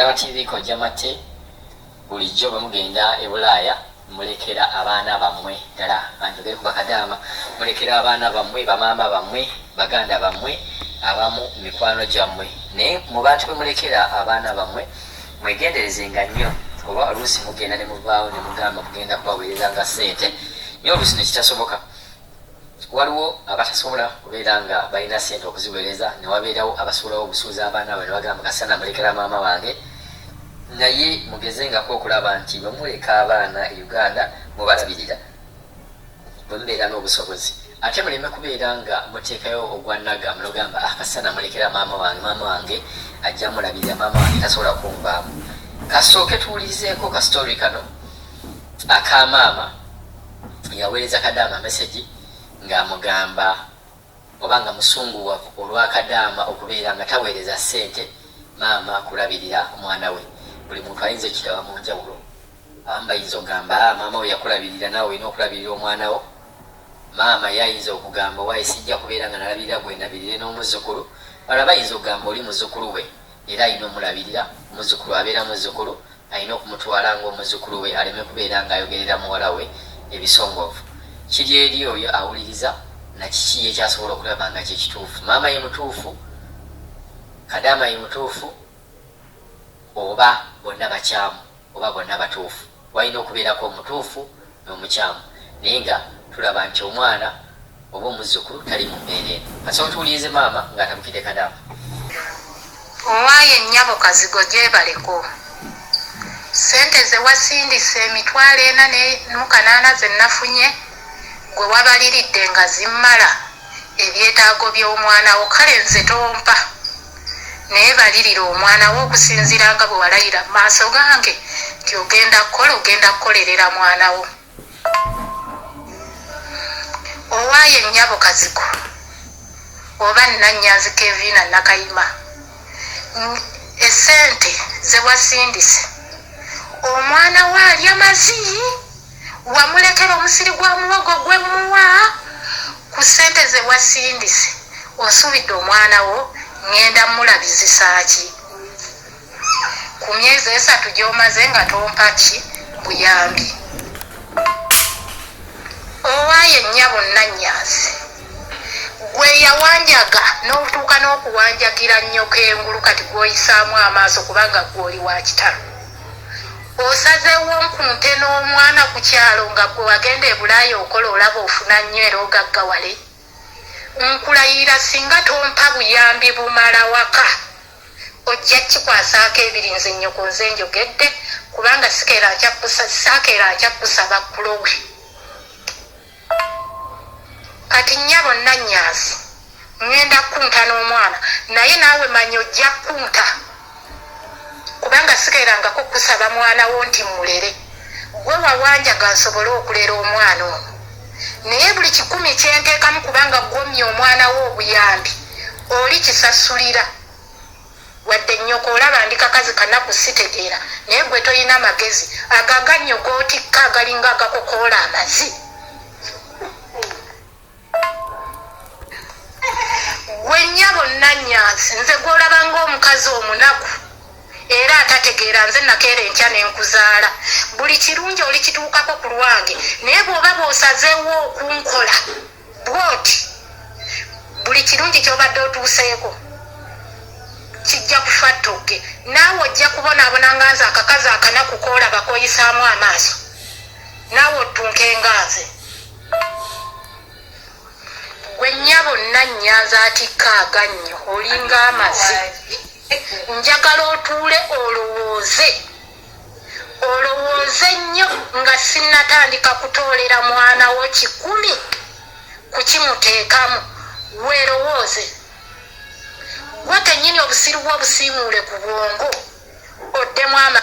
Kalaba TV Kojja Matte, bulijjo bwe mugenda e Bulaaya mulekera abaana bammwe, ddala banjogere ku bakadaama, mulekera abaana bammwe, bamaama bammwe, baganda bammwe, abamu mikwano gyammwe. Naye mu bantu be mulekera abaana bammwe mwegenderezenga nnyo, oba oluusi mugenda ne muvaawo ne mugamba mugenda kubaweereza nga ssente, naye oluusi ne kitasoboka. Waliwo abatasobola kubeera nga balina ssente okuziweereza, ne wabeerawo abasuulawo obusuuzi abaana baabwe ne bagamba kasita namulekera maama wange. Naye mugezengako okulaba nti bwe muleka abaana e Uganda mubalabirira bwe mubeera n'obusobozi, ate muleme kubeera nga muteekayo ogwa nagamba nogamba ah, kasita namulekera maama wange, maama wange ajja mulabirira, maama wange tasobola kunvaamu. Kasooke tuwulirizeeko ka story kano aka maama yaweereza Kadaama message ng'amugamba oba nga musunguwavu olwa Kadaama okubeera nga taweereza ssente maama kulabirira mwana we. Buli muntu ayinza okiraba mu njawulo. Abamu bayinza okugamba, ah, maama we yakulabirira, naawe olina okulabirira omwana wo. Maama ye ayinza okugamba, waaye sijja kubeera nga nalabirira gwe, ndabirire n'omuzzukulu. Balala bayinza okugamba oli muzzukulu we era alina omulabirira, muzzukulu abeera muzzukulu, alina okumutwala ng'omuzzukulu we aleme kubeera ng'ayogerera muwala we ebisongovu. Kiri eri oyo awuliriza na kiki ye ky'asobola okulaba nga kye kituufu. Maama ye mutuufu, Kadaama ye mutuufu, oba bonna bakyamu oba bonna batuufu. Walina okubeerako omutuufu n'omukyamu, naye nga tulaba nti omwana oba omuzzukulu tali mu mbeera eno. Kasooke tuwulirize maama ng'atabukidde Kadaama. Owaaye nnyabo Kazigo gyebaleko. Ssente ze wasindise 408 ze nafunye gwe wabaliridde nga zimmala ebyetaago by'omwana wo, kale nze tompa naye balirira omwana wo okusinziira nga bwe walayira mu maaso gange nti ogenda kukola, ogenda kukolerera mwana wo. Owaaye nnyabo Kazigo oba Nnannyanzi Kevina Nakayima, essente ze wasindise omwana wo alya mazi, wamulekera omusiri gwa muwogo gwe mmuwa ku ssente ze wasindise, onsuubidde omwana wo ŋŋenda mmulabizisa ki? Ku myezi 3 gy'omaze nga tompa ki buyambi. Owaaye nnyabo Nnannyanzi, gwe yawanjaga n'otuuka n'okuwanjagira nnyoko engulu kati gw'oyisaamu amaaso kubanga ggwe oli wa kitalo. Osazeewo nkunte n'omwana ku kyalo nga ggwe wagenda e Bulaaya okola olaba ofuna nnyo era ogaggawale. Nkulayirira singa tompa buyambi bumala waka ojja kikwasaako ebiri nze nnyoko nze njogedde kubanga sikeera nkya kusaba kulowe. Kati nnyabo Nnannyanzi ŋŋenda kukunta n'omwana naye naawe manya ojja kukunta kubanga sikeerangako kusaba mwana wo nti mmulere. Ggwe wawanjaga nsobole okulera omwana ono naye buli 100 kye nteekamu kubanga ggwomye omwana wo obuyambi oli kisasulira. Wadde nnyoko olaba ndi kakazi kanaku sitegeera naye ggwe tolina magezi ago agannyo g'otikka agalinga agakokoola amazi. Gwe nnyabo Nnannyansi nze gw'olaba ng'omukazi omunaku era atategeera nze nakeera enkya ne nkuzaala. Buli kirungi olikituukako ku lwange naye bw'oba bw'osazeewo okunkola bw'oti buli kirungi ky'obadde otuuseeko kijja kufa ttogge naawe ojja kubonaabona nga nze akakazi akanaku k'olaba k'oyisaamu amaaso naawe ottunke nga nze. Gwe nnyabo Nnannyanzi atikka agannyo olinga amazi. Njagala otuule olowooze, olowooze nnyo nga sinnatandika kutoolera mwana wo 100 kukimuteekamu. Weerowooze. Ggwe kennyini obusiru bwo obusiimuule ku bwongo oddemu amaanyi.